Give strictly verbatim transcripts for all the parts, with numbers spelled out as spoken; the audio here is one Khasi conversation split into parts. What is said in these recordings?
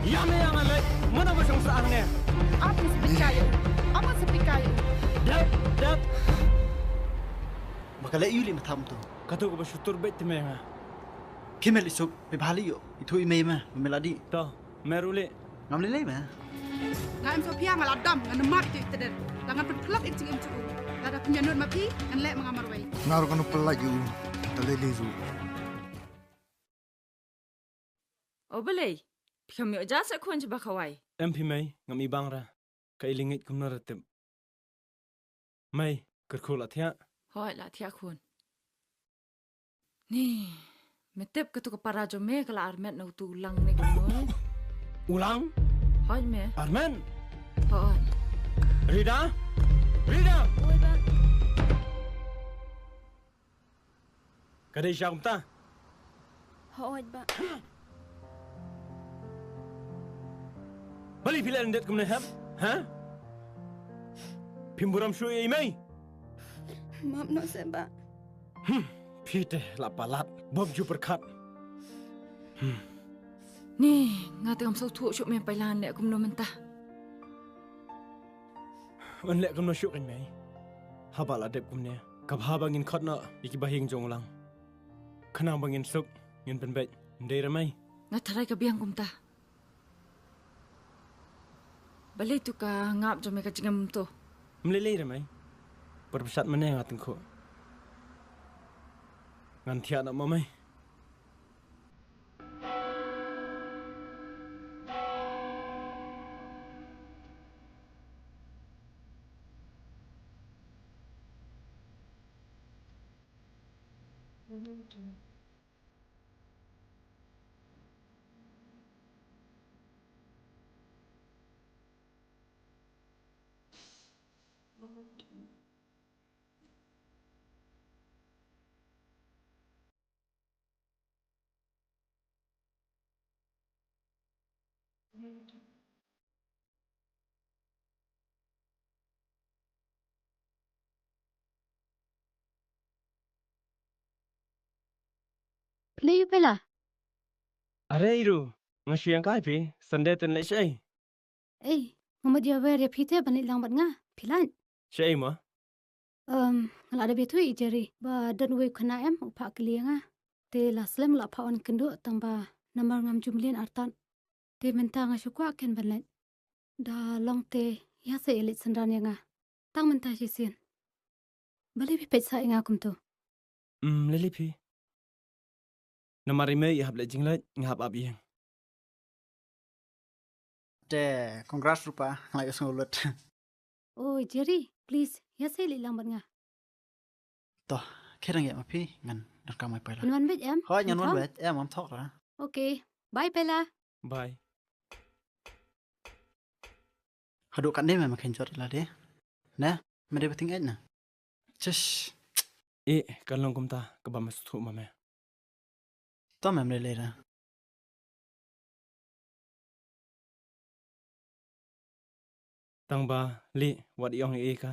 Ïa me ïa nga leh, mano ba shong sah hangne? Ap nga sa pika ïa u. Ap nga sa pika ïa u. Dep, dep. Ba ka leh ïu leh matham tu. Kato kaba shu tur beit te me ïa nga. Phi me leh suk, me bha leh ïoh. Ithuh i mei me, me la dih. To, me ruh leh. Ngam lei lei me. Nga em sopia nga la dam, nga namar tu i teder. La ngan pynphlak i jingim jong u. Lada pynïaid nud ma phi, ngan leh ma nga marwei. Nga ruh ngan pynlait ïa u. Te lei lei ruh. O balei? Phi kham ïoh ja sa khun jaba khawai. Em phi mei, ngam i bang ra. Ka i lingit kumno ra tip. Mei, kyrkhu la thiah. Hooid, la thiah khun. Ni, me tip katu ka para jong me ka la armet na utu u lang ne kumno? U lang? Hooid me. Armet? Hooid. Rida? Rida! Oi ba. Ka dei sha kumta? Hooid ba. Balei phi la lyndet kumne hep? Ha? Phim burom shuh ïa i mei? Map noh seh ba. Hmm, phi te la palat. Bop ju pyrkhat. Hmm. Ni, nga te ngam sngewthuh shuh me Pailan leh kumno mynta. Yn leh kumno shuh kan mei. Haba la dep kumne. Ka bha ba ngin khot noh ïa ki bahaïing jong u lang. Khnang ba ngin suk, ngin pynbeit. Ym dei re mei? Nga tharai ka biang kumta. Balei tu ka ngap jong me ka jingim to? Ym lei lei re mei. Pyrshah mane nga tyngkhuh. Ngan thiah noh ma mei. Phi leh ïa u Pela? Are i ruh, nga shu ïeng kai phi, Sunday te leit shaei? Ei, nga mut ïa wer ïa phi te ban leit lang bad nga, phi lait? Shaei mo? Em, nga la dep ïathuh ïa i Jerry ba don uwei u khynnah em u phah kylli ïa nga. Te la slem la phah wan kynduh tang ba namar ngam ju mlien artat. Te mynta nga shu kwah ken ban leit. Da long te ïa sa ïa leit synran ïa nga. Tang mynta shisien. Balei phi peit sa ïa nga kumto? Hmm, lei lei phi. Namar i mei i hap leit jingleit, nga hap ap ïing. Te, congrats Rupa, nga la ïohsngew lut. Oi, Jerry, please, ïa sa leit lang bad nga. To, khie dang ïa ma phi, ngan donkam ma i Pela. Ngan wan beit em? Hooid, ngan wan beit em, ngam thok ra. Okay, bye Pela. Bye. Haduh katne me ma khein jot ïa lade? Ne, me dei ba tyngeh na? Shish. Eh, kan long kumta, kaba me sngewthuh ma me. To mem lei lei ra. Tang ba, lei, wat ïong ei ka.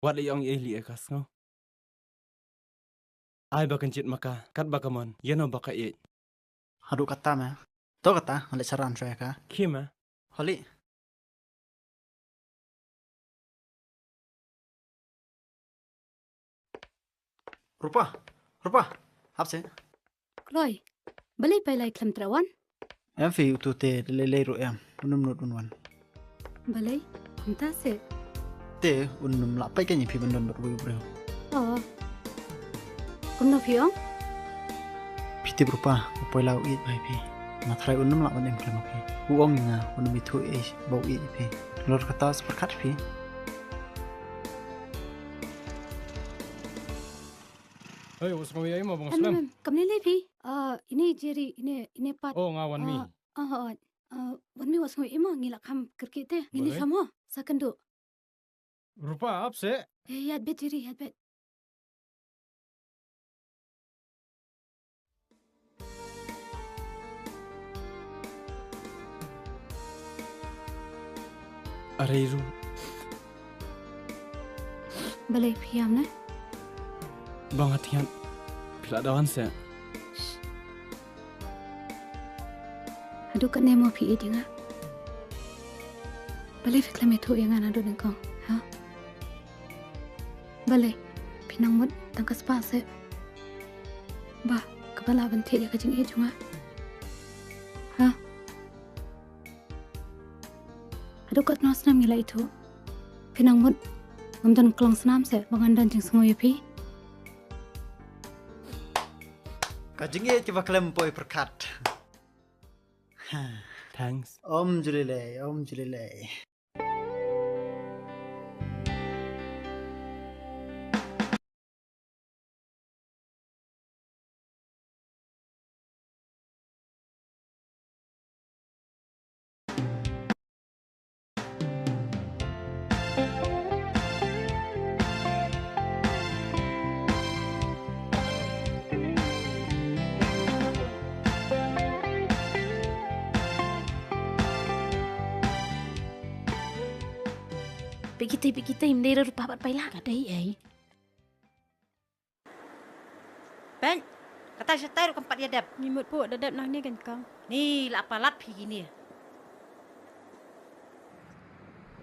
Wat ïong ei lei ka sngew. Ai ba kan jied ma ka, katba ka mon, ïano ba ka ïeit. Haduh kata me. To kata, nga leit synran shuwa ïa ka. Khie me. Hooid. Rupa, Rupa, hap seh. Kloi, balei Paila i khlem treh wan? Em phi, utu te lei lei ruh em, un ym nud un wan. Balei, kumta seh? Te un ym lah peit kein ïa phi ban don bad uwei u briew. Oh. Kumno phi ong? Phi tip Rupa, u Paila u ïeit bha ïa phi. Nga tharai un ym lah ban im khlem ma phi. U ong ïa nga, un ym ithuh ei ba u ïeit ïa phi. Nalor kata sa pyrkhat phi. Hei, wat sngew ïa i mo, bang slem. Em, em, kam lei lei phi. Ah, ine Jerry, ine, ine Pat. Oh, nga Wanmi. Ah, ah, ah, Wanmi, wat sngew ïa i mo, ngi la kham kyrkieh te. Ngin ïa kham ho, sa kynduh. Rupa, ap seh. Eh, ïaid beit Jerry, ïaid beit. Are ruh. Balei phi ïam ne? Ba nga thngan phi la dei wan seh. Haduh katne mo phi ïeit ïa nga? Balei phi khlem ïathuh ïa nga naduh nyngkong, ha? Balei phi nang mut tang ka spah seh ba kaba lah ban thied ïa ka jingïeit jong nga, ha? Haduh katno snem ngi la ithuh, phi nang mut ngam don klong snam seh ba ngan don jingsngew ïa phi? Ka jingïeit kiba khlem poi pyrkhat. Thanks. Om Julilei, Om Julilei. Peit kita, peit kita, ym dei ruh Rupa bad Paila. Ka dei ei? Peit, kata shatai ruh kam pat ïa dep. Ngi mut phuh da dep nangne keiñ kong. Ni la palat phi kine.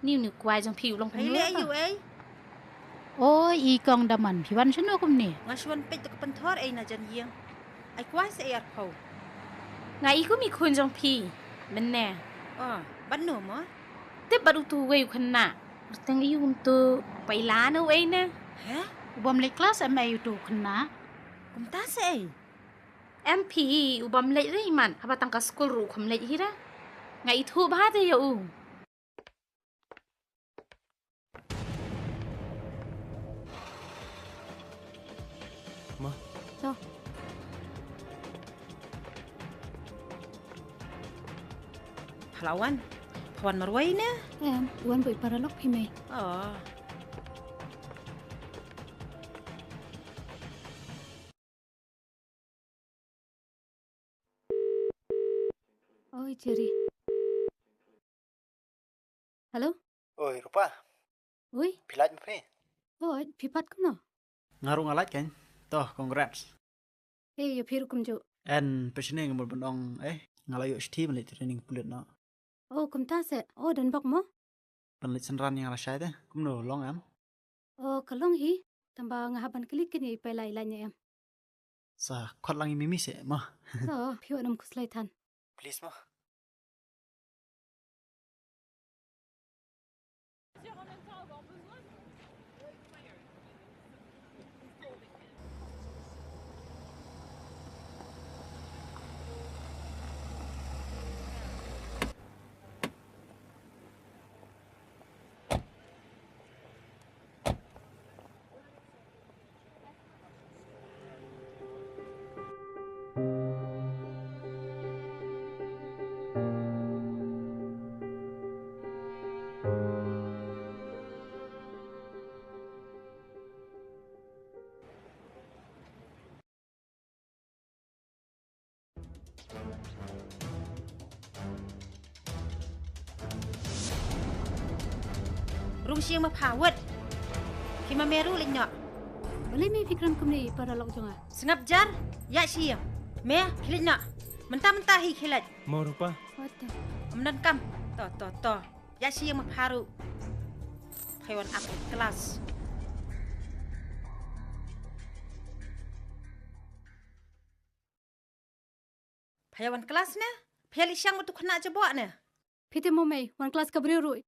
Ni une u kwai jong phi u long kumno? Phi leh aïu ei? Oi i kong daman, phi wan shano kumne? Nga shu wan peit to ka pynthor ei na jan ïing. Ai kwai sa ei arphew. Nga i kum i khun jong phi mynne. Oh, bad no mo? Tip bad utu uwei u khynnah. Kyrteng aïu kumto, Paila ne uei ne? He? U bym leit klas em ei utu u khynnah? Kumta sa ei? Em phi, u bym leit re imat, haba tang ka skul ruh u kham leit hi re. Nga ithuh bha te ïa u. Ma. To. Pha la wan? Pha wan marwei ne? Em, wan bad i paralok phi mei. Oh. Oi, Jerry. Hello? Oi, Rupa. Oi? Phi lait ma phi? Oi, phi pat kumno? Nga ruh nga lait keiñ. To, congrats. Eh, ïa phi ruh kumjuh. En, phi shane nga mut ban ong, eh, nga la ïoh shithi ban leit training pulit noh. Oh, kumta se. Oh, don bok mo? Ban leit synran ïa nga lashai te. Kumno long em? Oh, ka long hi. Tangba nga hap ban kylli keiñ ïa i Paila i lait ne em. Sa khot lang ïa i Mimi se mo. To, phi wan em khuslai than. Please mo. Rung sha ïing ma pha, wat. Phi ma me ruh leit noh. Balei me phi kren kumne ïa i paralok jong nga? Sngap jar, ïa sha ïing. Me, khie leit noh. Mynta mynta hi khie leit. Mo Rupa. Wat te. Ym donkam. To, to, to. Ïa sha ïing ma pha ruh. Pha ïa wan ap klas. Pha ïa wan klas ne? Pha ïa leit shang bad utu khynnah jaboh ne? Phi te mo mei, wan klas ka briew ruh.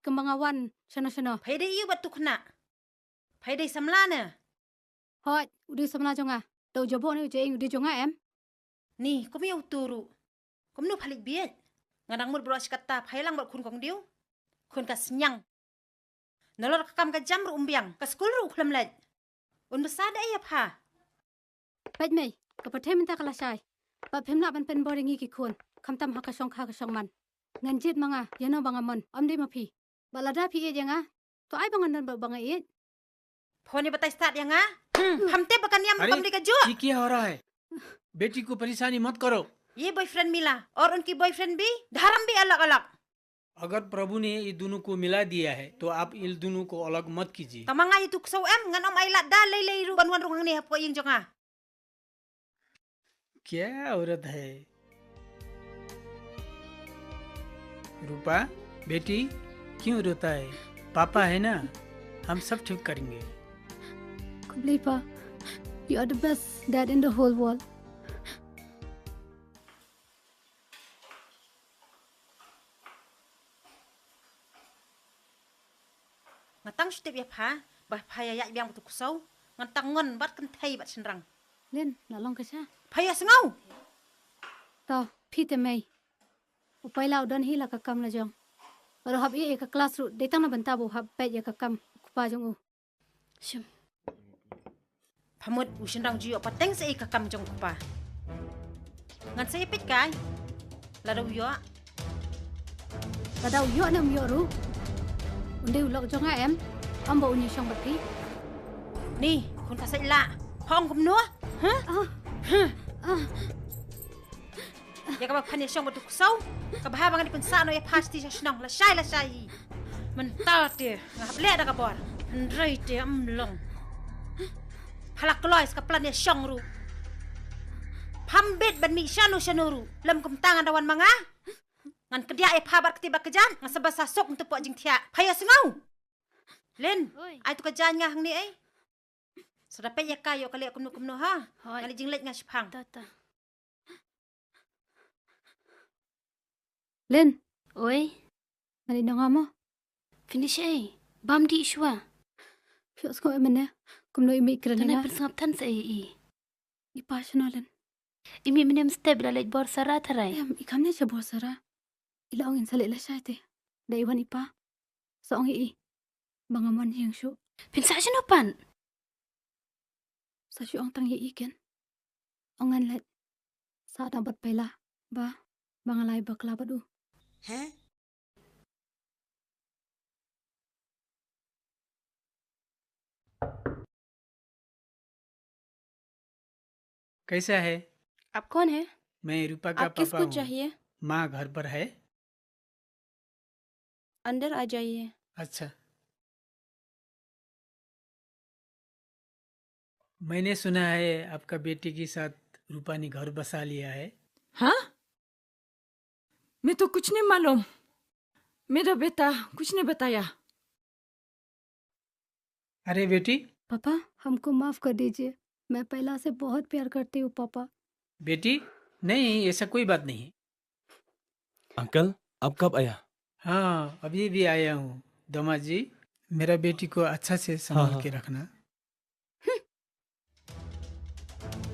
Kumba nga wan shano shano. Pha ïa dei aïu bad utu khynnah? Pha ïa dei samla ne? Hooid, u dei samla jong nga. Da u jaboh ne u jain u dei jong nga em? Ni, kum ïa utu ruh. Kumno pha leit bieit? Nga dang mut baroh shi katta, pha ïalang bad khun kong Diu. Khun ka sniang. Nalor ka kam ka jam ruh um biang, ka skul ruh u khlem leit. Un bsa da ïa pha. Peit mei, ka pyrthei mynta ka lashai. Bad phim lah ban pynbor ïa ngi ki khun, khamtam ha ka shongkha ka shongman. Ngan jied ma nga, ïano ba nga mon, ym dei ma phi. Bad lada phi ïeit ïa nga, to ai ba ngan don bad ba nga ïeit. Phone ïa batai stad ïa nga. Hmm. Pham tip ba ka niam kam dei ka juh. ये क्या हो रहा है? बेटी को परेशानी मत करो। ये बॉयफ्रेंड मिला और उनकी बॉयफ्रेंड भी धर्म भी अलग-अलग। अगर प्रभु ने ये दोनों को मिला दिया है, तो आप इन दोनों को अलग मत कीजिए। Tang ma nga ïa tu ksew em, ngan ym ailad da lei lei ruh ban wan rung hangne hapoh ïing jong nga. क्या औरत है? रूपा, बेटी, क्यों रोता है? पापा है ना, हम सब ठीक करेंगे। Khublei Pa, you are the best dad in the whole world. Nga tang shu tip ïa pha ba pha ïa ïaid biang bad u ksew, ngan tang ngon bad kynthei bad shynrang. Lin, la long ka sha. Pha ïa sngew. To, phi te mei. U Paila u don hi la ka kam la jong. Bad u hap ïa ka klas ruh dei tang na bynta ba u hap peit ïa ka kam u kpa jong u. Shim. Pha mut u shynrang ju ïoh pateng sa ïa ka kam jong u kpa. Ngan sa ïa peit kai. Lada u ïoh. Lada u ïoh ne um ïoh ruh. Un dei u lok jong nga em. Ym ba un ïa shong bad phi. Ni, khun ka sait lah. Pha ong kumno? Huh? Ah. Huh. Ah. Ïa kaba phan ïa shong bad u ksew. Kaba haba ngan ïa pynsah noh ïa pha sha shnong lashai lashai hi. Mynta te nga hap leh da ka bor. Hynrei te ym long. Pha la kloi sa ka plan ïa shong ruh. Pham bit ban mih shano shano ruh. Lem kumta ngan da wan ma nga. Ngan kdiah ïa pha bad kti bad ka jaiñ. Nga sa ba sa suk ntu pok jingthiah. Pha ïa sngew. Lin, oi, ai tu ka jaiñ nga hangne ei. Sa da peit ïa ka ïoh ka leh kumno kumno ha. Hoi. Ngan leit jingleit nga shipang. Ta ta. Lin. Oi. Mane nong amo. Finish ei. Bam di shwa. Phi ot sko emene. Kumno i mi kren. Tane nga. Pynsngap than sa ei i. I pa shano Lin. I mi mene mstep ila leit bor Sara tharai. Em, i kam ne cha bor Sara. I la ong in sa leit lashai te. Da i wan i pa. Sa ong i i. Ba nga mon jing shu. Phin sa shano pan. Sa shu ong tang ïa i ken. Ong ngan leit. Sa da bad Paila. Ba. Ba nga lai bakla bad u. He? कैसा है? आप कौन है? मैं रूपा का पापा हूँ। आपको कुछ चाहिए? माँ घर पर है। अंदर आ जाइए। अच्छा। मैंने सुना है आपका बेटी के साथ रूपा ने घर बसा लिया है। हाँ? मैं तो कुछ नहीं मालूम। मेरा बेटा कुछ नहीं बताया। अरे बेटी। पापा, हमको माफ कर दीजिए। मैं पहला से बहुत प्यार करती हूँ पापा। बेटी, नहीं, ऐसा कोई बात नहीं। अंकल, आप कब आया? हाँ, अभी भी आया हूँ। दामाद जी, मेरा बेटी को अच्छा से संभाल के रखना।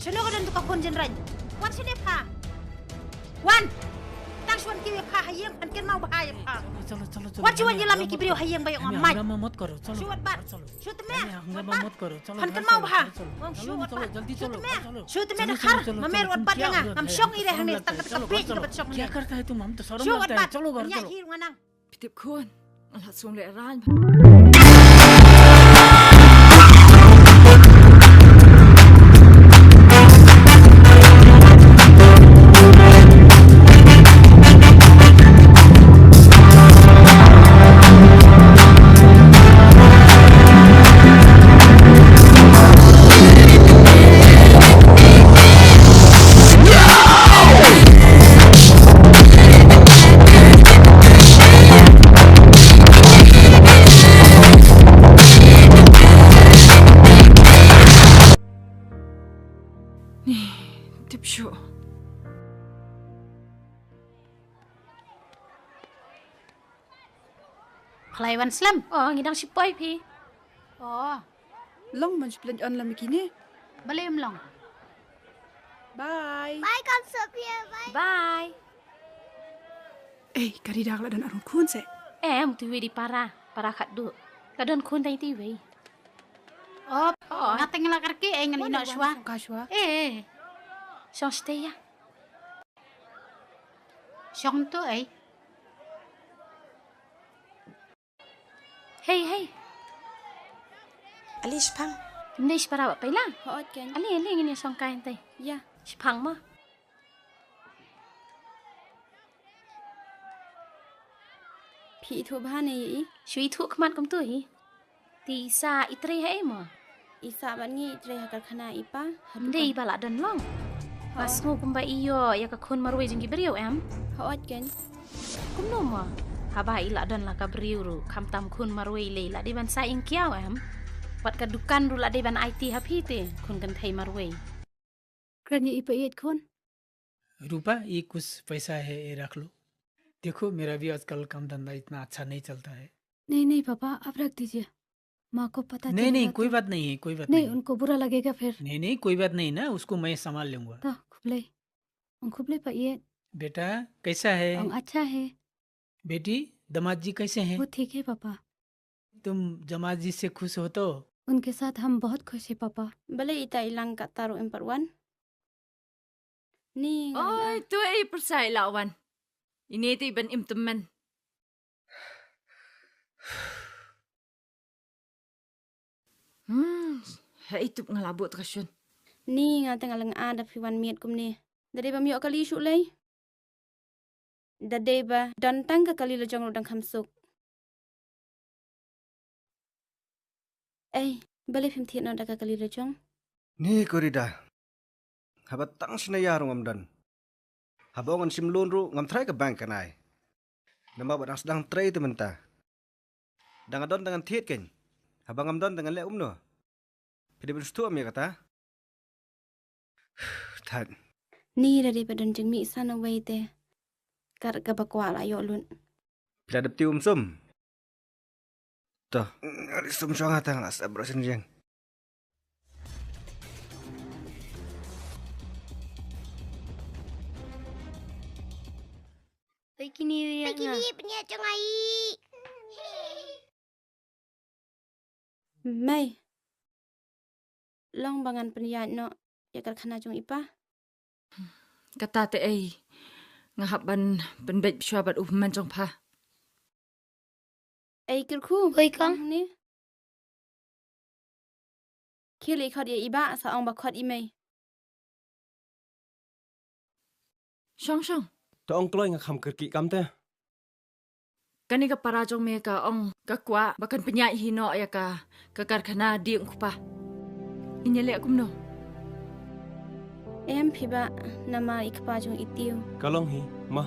Shano ka don tu ka khun jynrang. Wan shane pha. Wan. Tang shu wan kiew ïa pha ha ïing, phan kynmaw bha ïa pha. Wan shu wan ïalam ïa ki briew ha ïing ba ïoh nga mait. Shu wat bat. Shu tymmen. Wat bat. Phan kynmaw bha. Wan shu wat bat. Shu tymmen. Shu tymmen da khar. Ma mer wat bat ïa nga. Ngam shong i re hangne tang kata ka peit ka bat shong hangne. Shu wat bat. Ïa hi nga nang. Phi tip khun, nga la sum leh rang. Ni, tip shuh. Khlei wan slem. Oh, ngi dang shu poi phi. Oh. Long man shu pynleit on lam kine. Balei ym long? Bye. Bye, Kong Sophia. Bye. Bye. Ei, ka Rida ka la don arngut khun se. Em, tu wei di para, para khatduh. La don khun dei ti wei. Oh, oh. Nga teng la karki, ei ngan ïeh noh shwa. Shong ka shwa. Eh, eh. Shong stay ya. Shong tu ei. Hei, hei. Ale shipang. Kim dei shipara ba Paila? Hooid ken. Ale, ale ngin ïa shong kai hangtai. Ïa. Shipang mo. Phi ithuh bha ne ïa i? Shu ithuh khmat kumtu hi. Te i sah i trei ha ei mo? I sah bad ngi i trei ha karkhana i pa. Ym dei ba lah don long. Ba sngew kumba i ïoh ïa ka khun marwei jong ki briew em? Hooid ken. Kumno mo? Haba i la don la ka briew ruh, khamtam khun marwei lei la dei ban sa ïing kiaw em? Wat ka dukan ruh la dei ban aiti ha phi te, khun kynthei marwei. Kren ïa i pa ïeit khun. रूपा, ये कुछ पैसा है, ये रख लो। देखो, मेरा भी आजकल काम धंधा इतना अच्छा नहीं चलता है। नहीं, नहीं पापा, आप रख दीजिए। माँ को पता नहीं, चलेगा नहीं, कोई तो बात नहीं है, कोई बात नहीं, नहीं। उनको बुरा लगेगा फिर। नहीं, नहीं, कोई बात नहीं ना, उसको मैं संभाल लूंगा। तो, khublei. Ong khublei pa ïeit. बेटा, कैसा है? Ong अच्छा है. बेटी, दामाद जी कैसे हैं? वो ठीक है पापा. तुम दामाद जी से खुश हो तो? उनके साथ हम बहुत खुश है पापा. Balei ita i lang katta ruh em pat wan? Ni nga. Oi, to ei pyrsa i la wan. Ine te i ban im tymmen. Hmm, ha i tup nga la buh ta ka shun. Ni nga te nga lynga da phi wan miet kumne. Da dei bam ïoh kali shuh lei. Da dei ba don tang ka kali la jong ruh dang kham suk. Ei, balei phim thied noh da ka kali la jong? Ni ko Rida. Haba tang shi naya ruh ngam don. Haba ong ngan shim loan ruh ngam tharai ka bank kan ai. Namar ba dang sdang trei te mynta. Da nga don da ngan thied kein. Haba ngam don da ngan leh kumno? Phi dei ban sngewthuh em ïa kata? Thait. Ni da dei ba don jingmih san uwei te. Kat kaba kwah la ïoh lut. Phi la dep tiew um sum. To, nga ri sum shwa nga tang la sep bro shen jeng. Pei kine ïa nga. Pei kine pynïaid jong nga i. Mei. Long ba ngan pynïaid noh ïa ka karkhana jong i pa. Kata te ei. Nga hap ban pynbeit shuwa bad u hynmen jong pha. Ei kyrkhu. Hoi kong. Ni. Khie leit khot ïa i bah, sa ong ba khot i mei. Shong shong. To ong kloi nga kham kyrkieh kam te. Kane ka para jong me ka ong ka kwah ba kan pynïaid hi noh ïa ka, ka karkhana dieng u kpa. Ngin ïaleh kumno? Em phi bah, namar i kpa jong i tiew. Ka long hi, ma.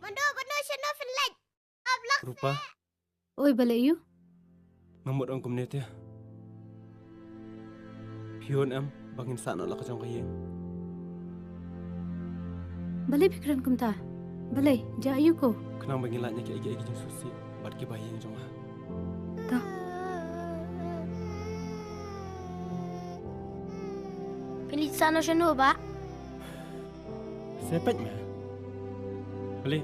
Mano, mano, shano phin leit? Rupa. Oi, balei ïu? Nga mut ong kumne te. Phi hun em ba ngin sah noh la ka jong ka ïing? Balei phi kren kumta? Balei, jia ïu ko? Khnang ba ngin lait na kiei kiei ki jingsngewsih bad kiba ïing jong nga. To. Phin leit sah noh shano bah? Sa peit me. Balei?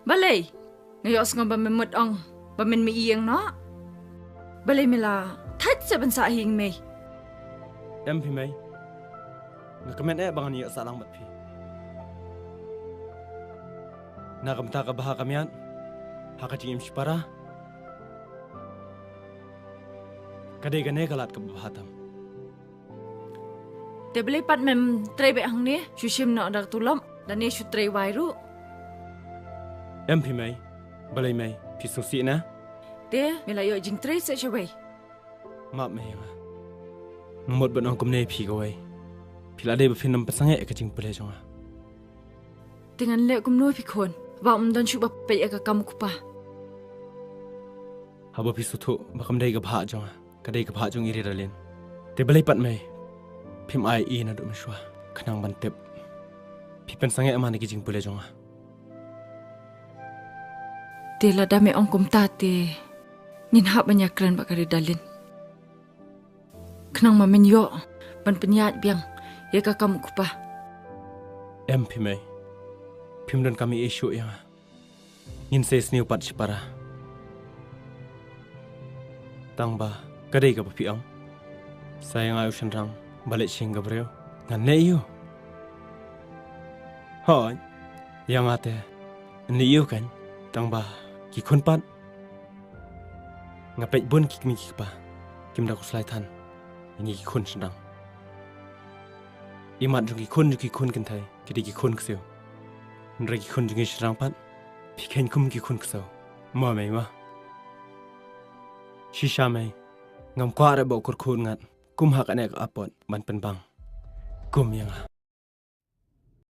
Balei? Nga ïohsngew ba me mut ong ba men mih ïing noh. Balei me la thait seh ban sah ha ïing mei? Em phi mei. Nga kmen eh ba ngan ïoh sah lang bad phi. Na ka bynta ka bha ka miat ha ka jingim shipara. Ka dei kane ka lad kaba bha tam. Te balei pat mem trei beit hangne, shu shim noh da ka tulop, da ne shu trei wai ruh. Em phi mei, balei mei, phi sngewsih na? Te me la ïoh jingtrei seh shawei. Map mei ïa nga. Nga mut ban ong kumne ïa phi kawei. Phi la dei ba phin ym pynsangeh ïa ka jingpule jong nga. Te ngan leh kumno phi khun, ba ym don shuh ba peit ïa ka kam u kpa. Haba phi sngewthuh ba kam dei ka bhah jong nga, ka dei ka bhah jong i Ridalin. Te balei pat mei, phim ai ïa i naduh mynshuwa khnang ban tip. Phi pynsangeh ma na ki jingpule jong nga. Te lada me ong kumta te ngin hap ban ïakren bad ka Ridalin. Khnang ma men ïoh ban pynïaid biang ïa ka kam u kpa. Em phi mei. Phim donkam ïa i shuh ïa nga. Ngin sa ïasniew pat shipara. Tang ba ka dei kaba phi ong. Sa ïa nga u shynrang ba leit sha ïing ka briew, ngan leh aïu? Hooid, ïa nga te yn leh aïu kein, tang ba ki khun pat. Nga peit bun ki kmie ki kpa kim da khuslai than ngi ki khun shynrang. Imat jong ki khun jong ki khun kynthei ki dei ki khun ksiew. Hynrei ki khun jong ngi shynrang pat, phi kheiñ kum ki khun ksew. Mo mei mo? Shisha mei, ngam kwah re ba u kyrkhu un ngat kum ha kane ka apot ban pynbang kum ïa nga.